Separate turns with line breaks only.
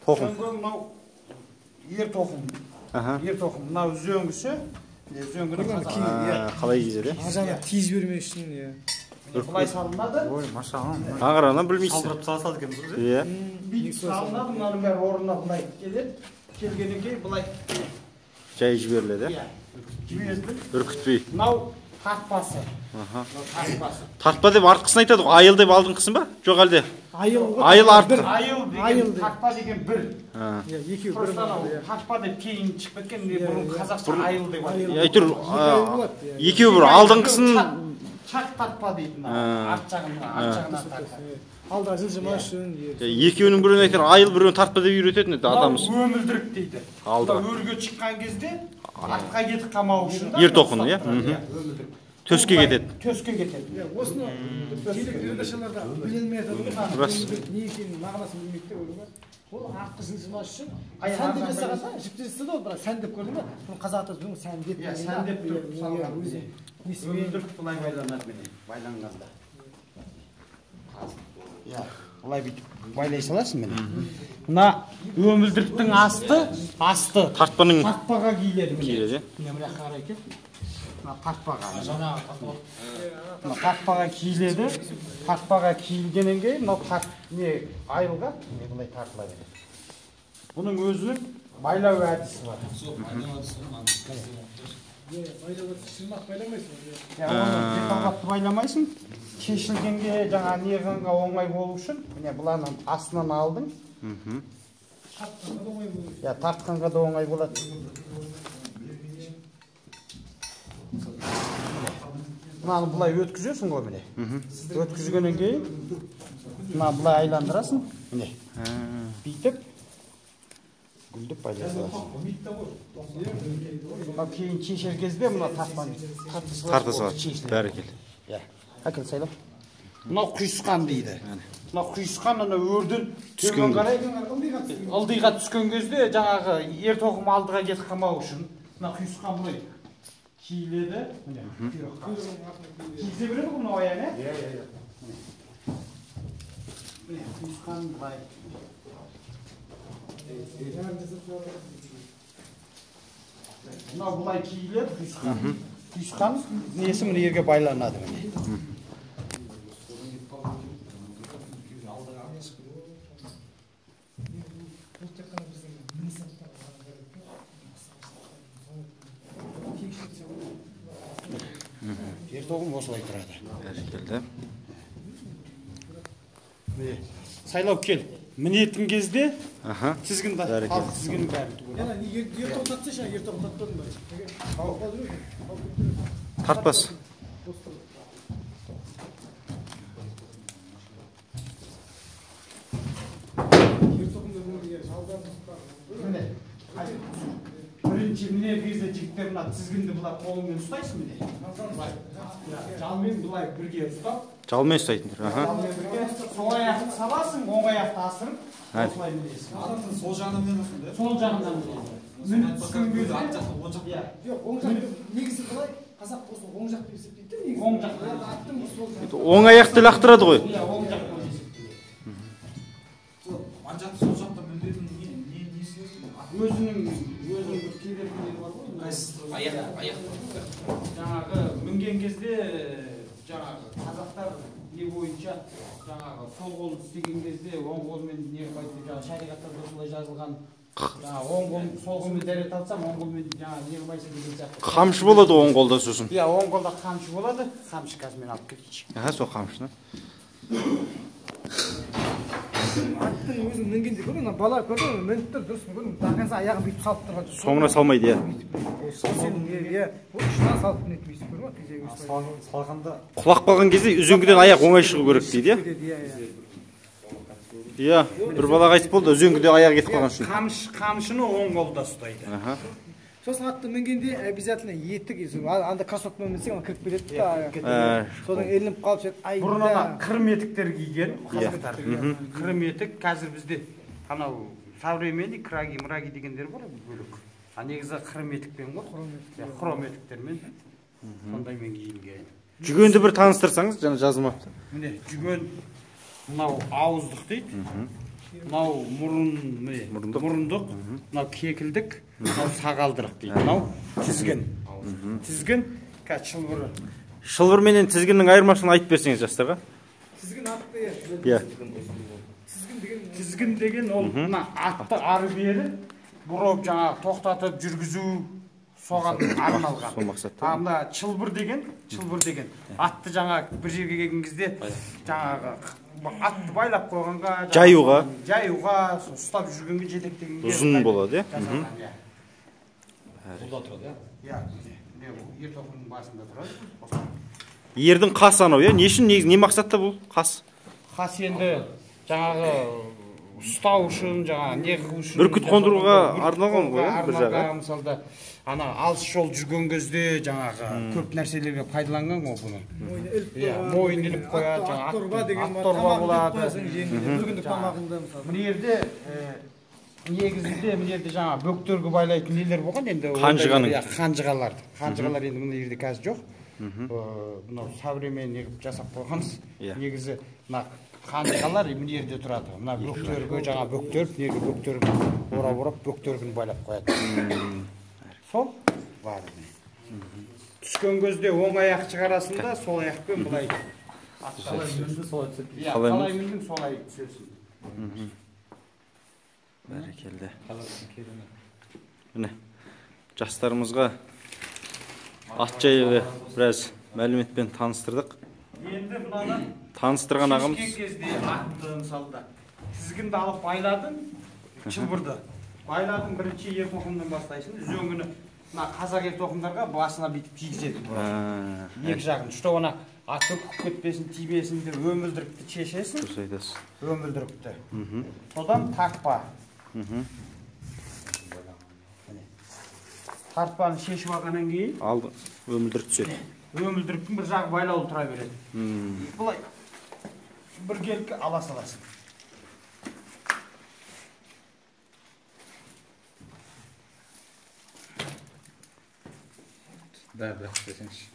Тоқым.
Үзеңгі мынау ер тоқым. Ер тоқым. Мынау үзеңгісі. Үзеңгінің
қалай кигізеді?
Ажаны тиіз бермеу үшін, иә.
Былай салынады.
Ой, машалла.
Аңғарынан білмейсіз.
Салдырып сала салды екенбіз ғой.
Иә.
Бүйтіп салынады, мынаның бәрі орнына былай келеді. Келгеннен кейін былай
жай жіберіледі.
Иә. Жіберілді.
Үркітпей.
Мынау тартпасы. Мынау тартпасы.
Тартпа деп артқысын айтады ғой. Айыл деп алдыңғысын ба? Жоқ әлде?
Айыл.
Айыл артқы.
Айыл деген, тартпа деген бір.
Иә, екеуі бір.
Просто анау тартпа деп кейін шығып кеткен, бұрын қазақша айыл деп айтады.
Әйтеуір екеуі бір алдыңғысын
чақ тартпа дейтін, арт жағына, арт жағына тартады.
Алда жылжымас үшін.
Екеуінің біреуін айтар айыл, біреуін тартпа деп үйрететін еді атамыз.
Өмілдірік дейді.
Алдыға.
Өрге шыққан кезде артқа кетіп қалмау үшін.
Ер тоқын, иә. Төске кетеді.
Төске кетеді.
Осыны келек білмей айтады ғой. Не екенін мағынасын білмейді деп ойлаймын. Ол артқы жылжымас үшін сән деп жасаған да, жіпті жасады ғой, бірақ сән деп көрдің бе? Бұны қазақ атасы бұны сән деп.
Иә, сән деп тұрып салған. Өмілдірік былай байланады міне, байланғанда. Иә, былай бүйтіп байлай саласың міне. Мына өмілдіріктің асты, асты
тартпаның
тартпаға киіледі міне.
Киіледі.
Міне мына жаққа қарай кел. Мына тартпаға. Мына тартпаға киіледі. Тартпаға киілгеннен кейін мынау тарт не айылға міне былай тартыла береді. Бұның өзінің байлау әдісі бар.
Шырмақ байламайсың.
Иә, оны беталғапты байламайсың. Шешілгенге жаңа не қылғанға оңай болу үшін міне бұларның астынан алдың. Иә, тартқанға да оңай болады. Мынаны былай өткізесің ғой міне. Өткізгеннен кейін мына былай айландырасың міне. Бүйтіп гүлдеп байлай саласың. Мынау кейін шешер кезде мына тартпаны тарта
салады. Бәрекелді.
Иә. Әкел сайлап. Мынау құйысқан дейді. Мынау құйысқан ана өрден төмен қарай ылдиға түскен кезде жаңағы ер тоқым алдыға кетіп қалмау үшін мына құйысқан былай киіледі. Міне құйрыққа. Кигізе береді ғой мынау аяғын, ә? Иә, иә, иә. Міне құйысқан былай. Мынау былай киіледі құйысқан. Құйысқан несі міне жерге байланады міне. Ер тоқым осылай тұрады.
Бәрекелді.
Міне сайлау кел. Мінетін кезде тізгінді ал, тізгіннің бәрін түгел.
Ер тоқым тартсайшы, ер тоқым тартпадың ба?
Тартпас.
Міне. Бірінші мінер кезде жігіттер мына тізгінді былай қолыңмен ұстайсың міне. Жалмен былай бірге ұстап.
Жалмен ұстайтын.
Жалмен бірге сол аяқты саласың, оң аяқты асырып, осылай мінесің.
Аттың сол жағынан мінесің де?
Сол жағынан мінесің. Мініп түскен кезде
арт жақтан, оң жақ.
Иә.
Жоқ, оң жақ негізі былай қазақ болса оң жақ деп есептейді де негізі.
Оң жақ.
Аттың сол жағы.
Оң аяқты лақтырады ғой.
Иә, оң жақ болып есептеледі.
Ар жақты сол жақта мінетін не несі?
Өзінің бір кедергілері бар ғой.
Аяқ, аяқ.
Жаңағы мінген кезде жаңағы қазақтар не бойынша жаңағы сол қолын істеген кезде оң қолмен не қылмайды деп жаңағы шариғатта да солай жазылған. Жаңағы оң қол сол қолмен дәрет алсам, оң қолмен жаңағы не қылмайсың деген сияқты.
Қамшы болады оң қолда сосын.
Иә, оң қолда қамшы болады. Қамшы қазір мен алып келейінші.
Аха, сол қамшыны.
Аттың өзін мінгенде көрдің, ана бала көрдің, мініп тұр, дұрыс көрдің, до конца аяғын бүйтіп салып тұрған жоқ.
Соңына салмайды, иә.
Сен, иә, ол ұшынан салып мінетпейсің, көрдің бе? Кезегі осылай.
Салғанда
құлап қалған кезде үзеңгіден аяқ оңай шығу керек дейді, иә? Иә, бір бала қайтыс болды, үзеңгіде аяғы кетіп қалған үшін.
Қамшыны оң қолда ұстайды.
Сосын атты мінгенде обязательно етік, анда кроссовкамен мінсең, ана кіріп кетеді да. Содан ілініп қалып сөйтіп, ай.
Бұрын ана қырым етіктер киген қазақтар. Қырым етік қазір бізде анау современный краги, мраги дегендер бар бөлек. А негізі қырым етікпен ғой. Хром етіктермен сондаймен киілген.
Жүгенді бір таныстырсаңыз, жаңа жазылмапты.
Міне жүген мынау ауыздық дейді. Мынау мұрын, міне, мұрындық, мынау кекілдік, мынау сағалдырық дейді. Мынау тізгін. Тізгін, қазір шылбыры.
Шылбыр менен тізгіннің айырмашылығын айтып берсеңіз жастарға.
Тізгін атты,
иә.
Тізгін деген ол мына атты ары бері бұрып, жаңағы тоқтатып жүргізу, соған арналған.
Сол мақсатта.
Мына шылбыр деген, шылбыр деген атты жаңа бір жерге келген кезде жаңағы атты байлап қойғанға,
жаюға,
жаюға, ұстап жүргенге, жетектегенге
ұзын болады, иә.
Бұлда тұрады,
иә. Иә, ер тоқымның басында тұрады.
Ердің қасы анау, иә? Не үшін, негізі не мақсатта бұл қас?
Қас енді жаңағы ұстау үшін, жаңағы не қылу үшін.
Бүркіт қондыруға арналған ғой, бір жағы.
Мысалда ана алыс жол жүрген кезде жаңағы көп нәрселерге пайдаланған ғой бұны. Мойын іліп қояды, жаңағы
ат деген
ат дорба болады.
Бір күндік тамағыңды мысалы.
Мына жерде негізінде мына жерде жаңа бөктерге байлайтын нелер болған енді.
Қанжығаның.
Қанжығалар. Қанжығалар енді мына жерде қазір жоқ. Мынау современный қылып жасап қойғанбыз. Негізі мына қанжығалар мына жерде тұрады. Мына бөктерге жаңа бөктеріп, мына жерге бөктерін орап-орап бөктерін байлап қояды. Сол бар. Түскен кезде оң аяқ шығарасың да, сол аяқпен былай.
Қалай міндің, солай түсесің.
Иә, қалай міндің, солай түсесің.
Бәрекелді. Міне, жастарымызға ат жайлы біраз мәліметпен таныстырдық.
Енді мынаны
таныстырған ағамыз.
Шешкен кезде атты мысалда тізгінді алып байладың, шылбырды. Байладың, бірінші ер тоқымнан бастайсың. Үзеңгіні мына қазақ ер тоқымдарға басына бүйтіп кигізеді. Екі жағын, чтобы ана ат өкіп кетпесін, тимесін деп өмілдірікті шешесің.
Дұрыс айтасыз.
Өмілдірікті. Содан тартпа. Тартпаны шешіп алғаннан кейін
алды өмілдірік түседі.
Өмілдіріктің бір жағы байлаулы тұра береді. Былай біркелкі ала саласың.
Да, да, десеңші.